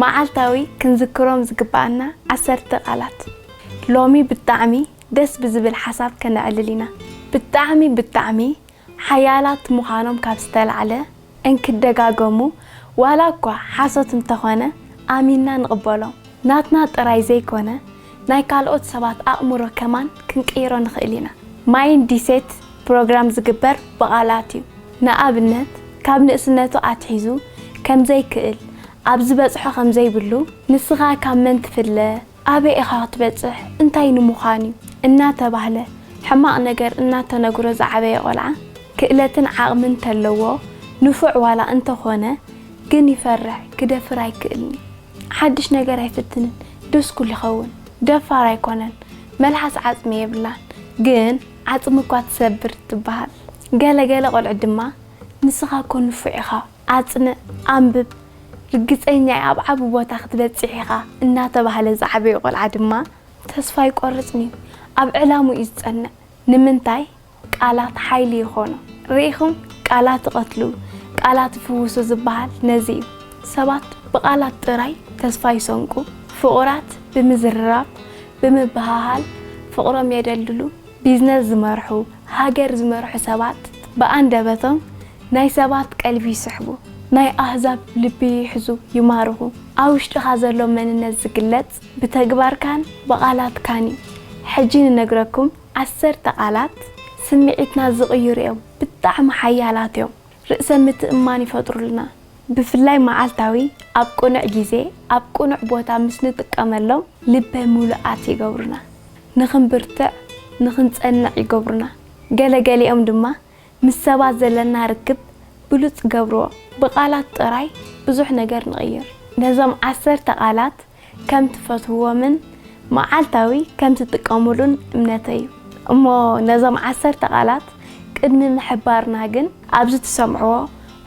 መዓልታዊ ክንዝክሮም ዝግባኣና ዓሰርተ ቃላት። ሎሚ ብጣዕሚ ደስ ብዝብል ሓሳብ ከነዕልል ኢና። ብጣዕሚ ብጣዕሚ ሓያላት ምዃኖም ካብ ዝተላዕለ እንክደጋገሙ ዋላ እኳ ሓሶት እንተኾነ ኣሚንና ንቕበሎም። ናትና ጥራይ ዘይኮነ ናይ ካልኦት ሰባት ኣእምሮ ከማን ክንቅይሮ ንኽእል ኢና። ማይንድሴት ፕሮግራም ዝግበር ብቓላት እዩ። ንኣብነት ካብ ንእስነቱ ኣትሒዙ ከምዘይክእል፣ ኣብ ዝበጽሖ ከምዘይብሉ፣ ንስኻ ካብ መን ትፍለ፣ ኣበይ ኢኻ ክትበጽሕ፣ እንታይ ንምዃን እዩ እናተባህለ ሕማቕ ነገር እናተነግሮ ዝዓበየ ቆልዓ ክእለትን ዓቕምን እንተለዎ ንፉዕ ዋላ እንተኾነ ግን ይፈርሕ፣ ክደፍር ኣይክእልን እዩ። ሓድሽ ነገር ኣይፍትንን፣ ድስኩል ይኸውን። ደፋር ኣይኮነን፣ መልሓስ ዓጽሚ የብላን፣ ግን ዓጽሚ እኳ ትሰብር ትበሃል። ገለ ገለ ቆልዑ ድማ ንስኻ እኮ ንፉዕ ኢኻ፣ ኣጽንዕ፣ ኣንብብ፣ ርግጸኛ እየ ኣብ ዓቢ ቦታ ክትበጽሕ ኢኻ እናተባህለ ዝዓበየ ቆልዓ ድማ ተስፋ ኣይቆርጽን እዩ፣ ኣብ ዕላምኡ እዩ ዝጸንዕ። ንምንታይ? ቃላት ሓይሊ ይኾኑ። ርኢኹም? ቃላት ይቐትሉ፣ ቃላት ይፍውሱ ዝበሃል ነዚ እዩ። ሰባት ብቓላት ጥራይ ተስፋ ይሰንቁ። ፍቑራት ብምዝርራብ፣ ብምብህሃል ፍቕሮም የደልድሉ። ቢዝነስ ዝመርሑ፣ ሃገር ዝመርሑ ሰባት ብኣንደበቶም ናይ ሰባት ቀልቢ ይስሕቡ፣ ናይ ኣህዛብ ልቢ ይሕዙ፣ ይማርኹ። ኣብ ውሽጥኻ ዘሎ መንነት ዝግለጽ ብተግባርካን ብቓላትካን እዩ። ሕጂ ንነግረኩም ዓሰርተ ቃላት ስምዒትና ዝቕይሩ እዮም። ብጣዕሚ ሓያላት እዮም። ርእሰ ምትእምማን ይፈጥሩልና። ብፍላይ መዓልታዊ ኣብ ቅኑዕ ግዜ ኣብ ቅኑዕ ቦታ ምስ ንጥቀመሎም ልበ ሙሉኣት ይገብሩና። ንኽንብርትዕ፣ ንኽንጸንዕ ይገብሩና። ገለገሊኦም ድማ ምስ ሰባት ዘለና ርክብ ብሉጽ ገብርዎ። ብቓላት ጥራይ ብዙሕ ነገር ንቕይር። ነዞም ዓሰርተ ቃላት ከም ትፈትውዎምን መዓልታዊ ከም ትጥቀሙሉን እምነተይ እዩ። እሞ ነዞም ዓሰርተ ቃላት ቅድሚ ምሕባርና ግን ኣብዚ ትሰምዕዎ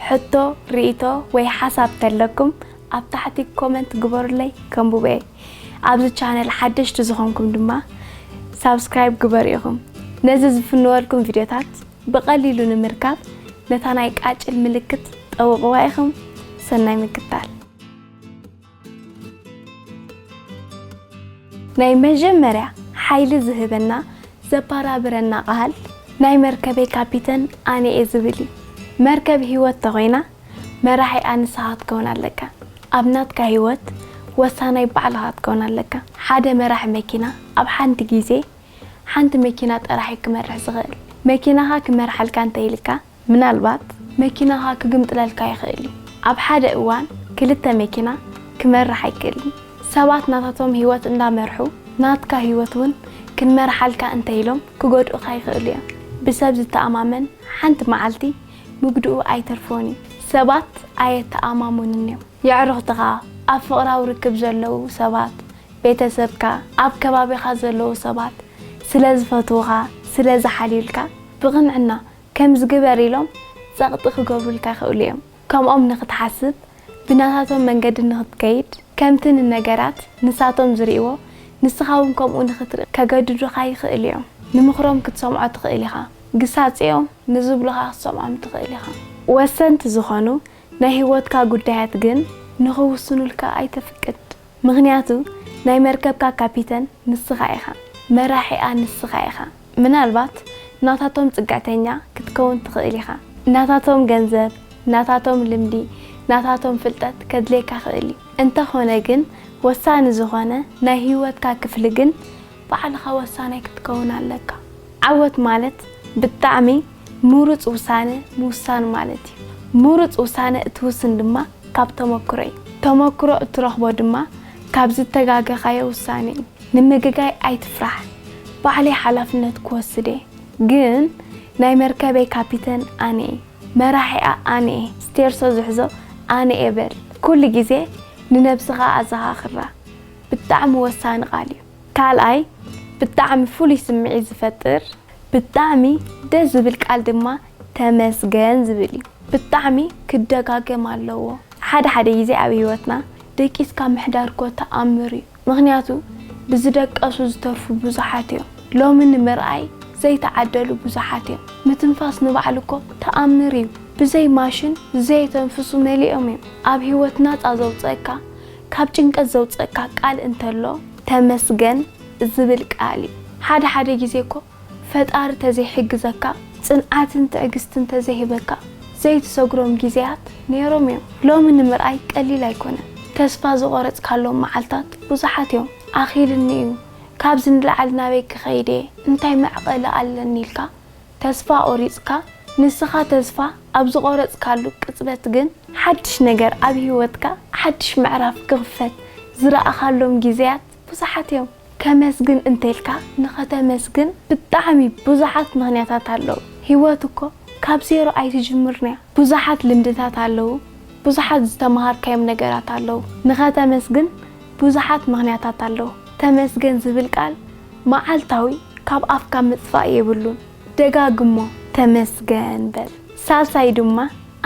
ሕቶ፣ ርእይቶ ወይ ሓሳብ ተለኩም ኣብ ታሕቲ ኮመንት ግበሩለይ፣ ከንብቦ እየ። ኣብዚ ቻነል ሓደሽቲ ዝኾንኩም ድማ ሳብስክራይብ ግበሩ ኢኹም። ነዚ ዝፍንወልኩም ቪድዮታት ብቐሊሉ ንምርካብ ነታ ናይ ቃጭል ምልክት ጠውቕዋ ኢኹም። ሰናይ ምክታል። ናይ መጀመርያ ሓይሊ ዝህበና ዘባራብረና ቃል ናይ መርከበይ ካፒተን ኣነ እየ ዝብል እዩ። መርከብ ህይወት ተኾይና መራሒኣ ንስኻ ክትከውን ኣለካ። ኣብ ናትካ ህይወት ወሳናይ ባዕልኻ ክትከውን ኣለካ። ሓደ መራሒ መኪና ኣብ ሓንቲ ግዜ ሓንቲ መኪና ጥራሕ እዩ ክመርሕ ዝኽእል። መኪናኻ ክመርሓልካ እንተኢልካ ምናልባት መኪናኻ ክግምጥለልካ ይኽእል እዩ። ኣብ ሓደ እዋን ክልተ መኪና ክመርሕ ኣይክእልን። ሰባት ናታቶም ህይወት እንዳመርሑ ናትካ ህይወት እውን ክንመርሓልካ እንተ ኢሎም ክጎድኡኻ ይኽእሉ እዮም። ብሰብ ዝተኣማመን ሓንቲ መዓልቲ ምግድኡ ኣይተርፎን እዩ። ሰባት ኣየተኣማምኑን እዮም። የዕሩኽትኻ፣ ኣብ ፍቕራዊ ርክብ ዘለዉ ሰባት፣ ቤተሰብካ፣ ኣብ ከባቢኻ ዘለዉ ሰባት ስለ ዝፈትዉኻ፣ ስለ ዝሓልዩልካ ብቕንዕና ከምዚ ግበር ኢሎም ጸቕጢ ክገብሩልካ ይኽእሉ እዮም። ከምኦም ንኽትሓስብ፣ ብናታቶም መንገዲ ንኽትከይድ፣ ከምቲ ንነገራት ንሳቶም ዝርእይዎ ንስኻ እውን ከምኡ ንኽትርኢ ከገድዱኻ ይኽእሉ እዮም። ንምኽሮም ክትሰምዖ ትኽእል ኢኻ። ግሳጼኦም ንዝብሉኻ ክትሰምዖም ትኽእል ኢኻ። ወሰንቲ ዝኾኑ ናይ ህይወትካ ጉዳያት ግን ንኽውስኑልካ ኣይተፍቅድ። ምኽንያቱ ናይ መርከብካ ካፒተን ንስኻ ኢኻ። መራሒኣ ንስኻ ኢኻ። ምናልባት ናታቶም ጽግዕተኛ ክትከውን ትኽእል ኢኻ። ናታቶም ገንዘብ፣ ናታቶም ልምዲ፣ ናታቶም ፍልጠት ከድልየካ ክእል እዩ። እንተኾነ ግን ወሳኒ ዝኾነ ናይ ህይወትካ ክፍሊ ግን ባዕልኻ ወሳናይ ክትከውን ኣለካ። ዓወት ማለት ብጣዕሚ ምሩጽ ውሳነ ምውሳን ማለት እዩ። ምሩጽ ውሳነ እትውስን ድማ ካብ ተመክሮ እዩ። ተመክሮ እትረኽቦ ድማ ካብ ዝተጋገኻዮ ውሳነ እዩ። ንምግጋይ ኣይትፍራሕ። ባዕለይ ሓላፍነት ክወስድ እየ። ግን ናይ መርከበይ ካፒተን ኣነ እየ። መራሒኣ ኣነ እየ። ስቴርሶ ዝሕዞ ኣነ እየ በል። ኩሉ ግዜ ንነብስኻ ኣዘኻኽራ። ብጣዕሚ ወሳኒ ቃል እዩ። ካልኣይ፣ ብጣዕሚ ፍሉይ ስምዒት ዝፈጥር፣ ብጣዕሚ ደስ ዝብል ቃል ድማ ተመስገን ዝብል እዩ። ብጣዕሚ ክደጋገም ኣለዎ። ሓደ ሓደ ግዜ ኣብ ህይወትና ደቂስካ ምሕዳር እኮ ተኣምር እዩ። ምኽንያቱ ብዝደቀሱ ዝተርፉ ብዙሓት እዮም። ሎሚ ንምርኣይ ዘይተዓደሉ ብዙሓት እዮም። ምትንፋስ ንባዕሉ እኮ ተኣምር እዩ። ብዘይ ማሽን ዘየተንፍሱ መሊኦም እዮም። ኣብ ህይወት ናጻ ዘውጽአካ፣ ካብ ጭንቀት ዘውፅእካ ቃል እንተሎ ተመስገን ዝብል ቃል እዩ። ሓደ ሓደ ግዜ እኮ ፈጣሪ ተዘይሕግዘካ፣ ፅንዓትን ትዕግስትን ተዘይህበካ ዘይትሰግሮም ግዜያት ነይሮም እዮም። ሎሚ ንምርኣይ ቀሊል ኣይኮነን። ተስፋ ዝቆረፅካሎም መዓልታት ብዙሓት እዮም። ኣኺልኒ እዩ፣ ካብዚ ንላዕሊ ናበይ ክኸይድ እየ፣ እንታይ መዕቐሊ ኣለኒ ኢልካ ተስፋ ቆሪፅካ፣ ንስኻ ተስፋ ኣብ ዝቆረፅካሉ ቅፅበት ግን ሓድሽ ነገር ኣብ ህይወትካ ሓድሽ ምዕራፍ ክኽፈት ዝረኣኻሎም ግዜያት ብዙሓት እዮም። ከመስግን እንተልካ ንኸተመስግን ብጣዕሚ ብዙሓት ምኽንያታት ኣለዉ። ህይወት እኮ ካብ ዜሮ ኣይትጅምርን እያ። ብዙሓት ልምድታት ኣለዉ፣ ብዙሓት ዝተምሃርካዮም ነገራት ኣለዉ። ንኸተመስግን ብዙሓት ምኽንያታት ኣለዉ። ተመስገን ዝብል ቃል መዓልታዊ ካብ ኣፍካ ምጥፋእ የብሉን። ደጋግሞ ተመስገን በል። ሳልሳይ ድማ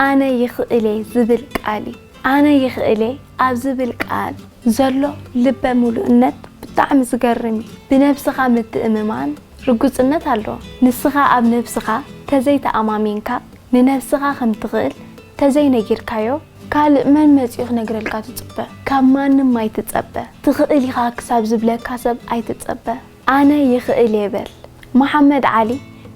ኣነ ይኽእል እየ ዝብል ቃል እዩ። ኣነ ይኽእል እየ ኣብ ዝብል ቃል ዘሎ ልበ ሙሉእነት ብጣዕሚ ዝገርም እዩ። ብነብስኻ ምትእምማን ርጉጽነት ኣለዎ። ንስኻ ኣብ ነብስኻ ተዘይተኣማሚንካ ንነብስኻ ከም ትኽእል ተዘይነጊርካዮ ካልእ መን መጺኡ ክነግረልካ ትጽበ? ካብ ማንም ኣይትጸበ። ትኽእል ኢኻ ክሳብ ዝብለካ ሰብ ኣይትጸበ። ኣነ ይኽእል እየ በል። መሓመድ ዓሊ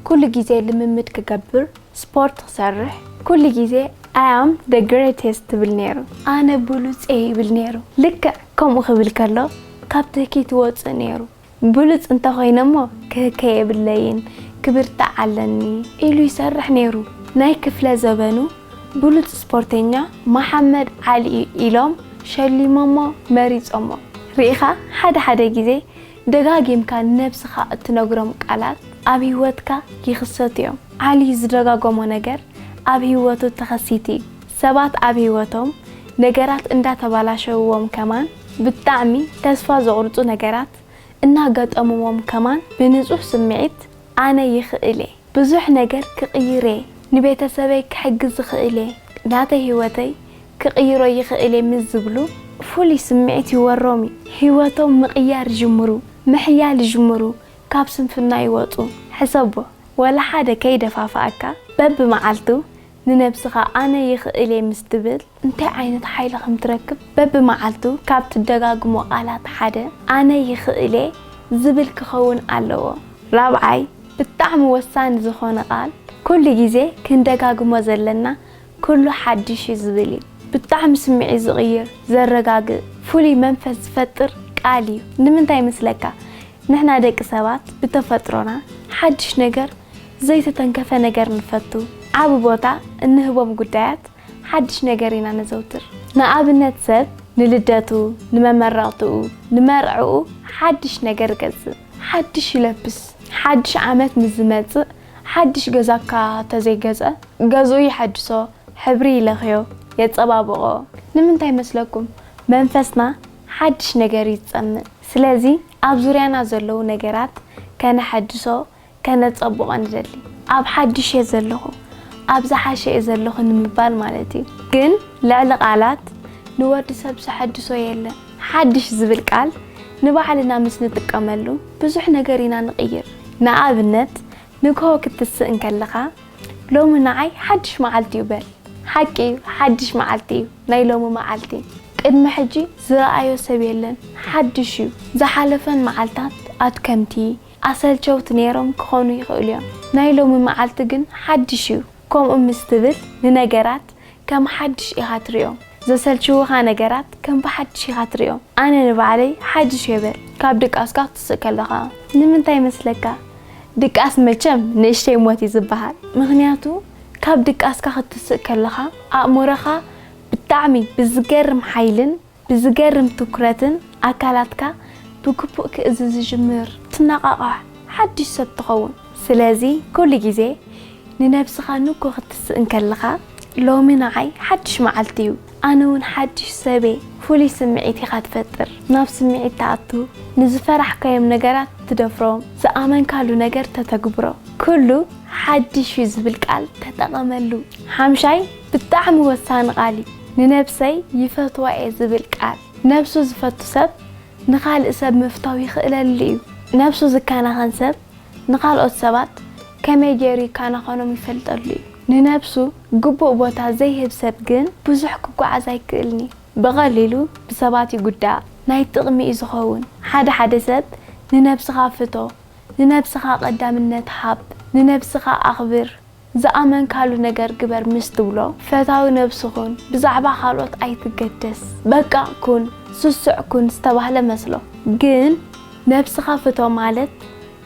ኩሉ ግዜ ልምምድ ክገብር፣ ስፖርት ክሰርሕ፣ ኩሉ ግዜ I am the greatest ትብል ነይሩ። ኣነ ብሉጽ እየ ይብል ነይሩ። ልክዕ ከምኡ ክብል ከሎ ካብ ትህኪ ትወጽእ ነይሩ። ብሉጽ እንተኾይነ እሞ ክህከ የብለይን፣ ክብርታዕ ኣለኒ ኢሉ ይሰርሕ ነይሩ። ናይ ክፍለ ዘበኑ ብሉጽ ስፖርተኛ መሓመድ ዓሊ እዩ ኢሎም ሸሊሞሞ መሪጾሞ። ርኢኻ ሓደ ሓደ ግዜ ደጋጊምካ ንነብስኻ እትነግሮም ቃላት ኣብ ህይወትካ ይኽሰቱ እዮም። ዓሊ ዝደጋገሞ ነገር ኣብ ህይወቱ ተኸሲቱ እዩ። ሰባት ኣብ ህይወቶም ነገራት እንዳተባላሸውዎም ከማን ብጣዕሚ ተስፋ ዘቑርጹ ነገራት እናገጠምዎም ከማን ብንጹህ ስምዒት ኣነ ይኽእል እየ፣ ብዙሕ ነገር ክቕይር እየ፣ ንቤተሰበይ ክሕግዝ እኽእል እየ፣ ናተይ ህይወተይ ክቕይሮ ይኽእል እየ ምስ ዝብሉ ፍሉይ ስምዒት ይወሮም እዩ። ህይወቶም ምቕያር ይጅምሩ፣ ምሕያል ይጅምሩ፣ ካብ ስንፍና ይወጹ። ሕሰቦ፣ ወላ ሓደ ከይደፋፍኣካ በብመዓልቱ ንነብስኻ ኣነ ይኽእል እየ ምስ ትብል እንታይ ዓይነት ሓይሊ ከም ትረክብ በብመዓልቱ ካብ ትደጋግሞ ቃላት ሓደ ኣነ ይኽእል እየ ዝብል ክኸውን ኣለዎ። ራብዓይ ብጣዕሚ ወሳኒ ዝኾነ ቃል ኩሉ ግዜ ክንደጋግሞ ዘለና ኩሉ ሓድሽ እዩ ዝብል እዩ። ብጣዕሚ ስምዒት ዝቕይር፣ ዘረጋግእ፣ ፍሉይ መንፈስ ዝፈጥር ቃል እዩ። ንምንታይ ይመስለካ? ንሕና ደቂ ሰባት ብተፈጥሮና ሓድሽ ነገር፣ ዘይተተንከፈ ነገር ንፈቱ። ዓቢ ቦታ እንህቦም ጉዳያት ሓድሽ ነገር ኢና ነዘውትር። ንኣብነት ሰብ ንልደቱ፣ ንመመረቕትኡ፣ ንመርዕኡ ሓድሽ ነገር ገዝእ፣ ሓድሽ ይለብስ። ሓድሽ ዓመት ምስ ዝመጽእ ሓድሽ ገዛካ ተዘይገዘ ገዝኡ ይሓድሶ፣ ሕብሪ ይለኽዮ፣ የጸባብቖ። ንምንታይ መስለኩም? መንፈስና ሓድሽ ነገር እዩ ዝጸምእ። ስለዚ ኣብ ዙርያና ዘለዉ ነገራት ከነሐድሶ፣ ከነጸብቖ ንደሊ። ኣብ ሓድሽ እየ ዘለኹ፣ ኣብ ዝሓሸ እየ ዘለኹ ንምባል ማለት እዩ። ግን ልዕሊ ቃላት ንወዲ ሰብ ዝሐድሶ የለን። ሓድሽ ዝብል ቃል ንባዕልና ምስ ንጥቀመሉ ብዙሕ ነገር ኢና ንቕይር። ንኣብነት ንግሆ ክትስእ እንከለኻ ሎሚ ንዓይ ሓድሽ መዓልቲ እዩ በል። ሓቂ እዩ፣ ሓድሽ መዓልቲ እዩ ናይ ሎሚ መዓልቲ። ቅድሚ ሕጂ ዝረኣዮ ሰብ የለን፣ ሓድሽ እዩ። ዝሓለፈን መዓልታት ኣድከምቲ፣ ኣሰልቸውቲ ነይሮም ክኾኑ ይኽእሉ እዮም። ናይ ሎሚ መዓልቲ ግን ሓድሽ እዩ። ከምኡ ምስ ትብል ንነገራት ከም ሓድሽ ኢኻ ትሪኦም። ዘሰልችውኻ ነገራት ከም ብሓድሽ ኢኻ ትሪኦም። ኣነ ንባዕለይ ሓድሽ እየ በል። ካብ ድቃስካ ክትስእ ከለኻ ንምንታይ ይመስለካ? ድቃስ መቸም ንእሽተይ ሞት እዩ ዝበሃል። ምኽንያቱ ካብ ድቃስካ ክትስእ ከለኻ ኣእምሮኻ ብጣዕሚ ብዝገርም ሓይልን ብዝገርም ትኩረትን ኣካላትካ ብግቡእ ክእዝዝ ይጅምር። ትነቓቓሕ፣ ሓድሽ ሰብ ትኸውን። ስለዚ ኩሉ ግዜ ንነብስኻ ንግሆ ክትስእ እንከለኻ ሎሚ ንዓይ ሓድሽ መዓልቲ እዩ፣ ኣነ እውን ሓድሽ ሰብ እየ፣ ፍሉይ ስምዒት ኢኻ ትፈጥር። ናብ ስምዒት ትኣቱ፣ ንዝፈራሕካዮም ነገራት ትደፍሮም፣ ዝኣመንካሉ ነገር ተተግብሮ። ኩሉ ሓድሽ እዩ ዝብል ቃል ተጠቐመሉ። ሓምሻይ ብጣዕሚ ወሳኒ ቃል እዩ። ንነብሰይ ይፈትዋ እየ ዝብል ቃል። ነብሱ ዝፈቱ ሰብ ንኻልእ ሰብ ምፍታው ይኽእለሉ እዩ። ነብሱ ዝከናኸን ሰብ ንኻልኦት ሰባት ከመይ ገይሩ ይከናኸኖም ይፈልጠሉ እዩ። ንነብሱ ግቡእ ቦታ ዘይህብ ሰብ ግን ብዙሕ ክጓዓዝ ኣይክእልን እዩ። ብቐሊሉ ብሰባት ይጉዳእ፣ ናይ ጥቕሚ እዩ ዝኸውን። ሓደ ሓደ ሰብ ንነብስኻ ፍቶ፣ ንነብስኻ ቀዳምነት ሃብ፣ ንነብስኻ ኣኽብር፣ ዝኣመንካሉ ነገር ግበር ምስ ትብሎ፣ ፈታዊ ነብሲ ኩን፣ ብዛዕባ ካልኦት ኣይትገደስ፣ በቃ ኩን፣ ስሱዕ ኩን ዝተባህለ መስሎ። ግን ነብስኻ ፍቶ ማለት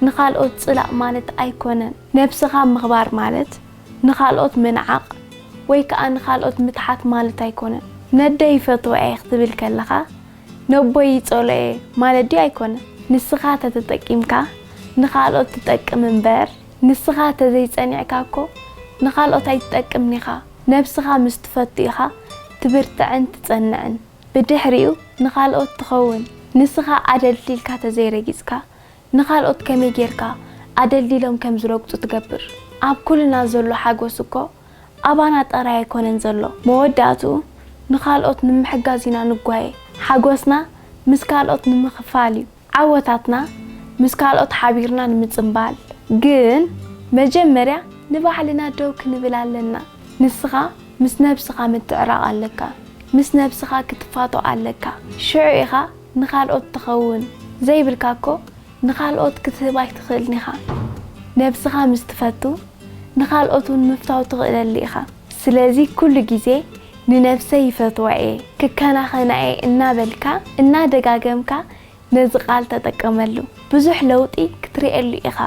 ንኻልኦት ጽላእ ማለት ኣይኮነን። ነብስኻ ምኽባር ማለት ንኻልኦት ምንዓቕ ወይ ከኣ ንኻልኦት ምትሓት ማለት ኣይኮነን። ነደይ ይፈትዎ እየ ክትብል ከለኻ፣ ነቦይ ይጸሎ እየ ማለት ድዩ ኣይኮነን? ንስኻ ተተጠቂምካ ንኻልኦት ትጠቅም እምበር፣ ንስኻ ተዘይጸኒዕካ እኮ ንኻልኦት ኣይትጠቅምን ኢኻ። ነብስኻ ምስ ትፈቱ ኢኻ ትብርትዕን ትጸንዕን። ብድሕሪኡ ንኻልኦት ትኸውን። ንስኻ ኣደልዲልካ ተዘይረጊጽካ፣ ንኻልኦት ከመይ ጌርካ ኣደልዲሎም ከም ዝረግጹ ትገብር? ኣብ ኩልና ዘሎ ሓጎስ እኮ ኣባና ጥራይ ኣይኮነን ዘሎ። መወዳእትኡ ንኻልኦት ንምሕጋዝ ኢና ንጓየ። ሓጎስና ምስ ካልኦት ንምኽፋል እዩ። ዓወታትና ምስ ካልኦት ሓቢርና ንምጽንባል። ግን መጀመርያ ንባዕልና ደው ክንብል ኣለና። ንስኻ ምስ ነብስኻ ምትዕራቕ ኣለካ። ምስ ነብስኻ ክትፋቶ ኣለካ። ሽዑ ኢኻ ንኻልኦት ትኸውን። ዘይብልካ እኮ ንኻልኦት ክትህብ ኣይትኽእልን ኢኻ። ነብስኻ ምስ ትፈቱ፣ ንኻልኦት እውን ምፍታው ትኽእለሉ ኢኻ። ስለዚ ኩሉ ግዜ ንነብሰይ ይፈትዋ እየ፣ ክከናኸና እየ እናበልካ፣ እናደጋገምካ ነዚ ቃል ተጠቀመሉ። ብዙሕ ለውጢ ክትርእየሉ ኢኻ።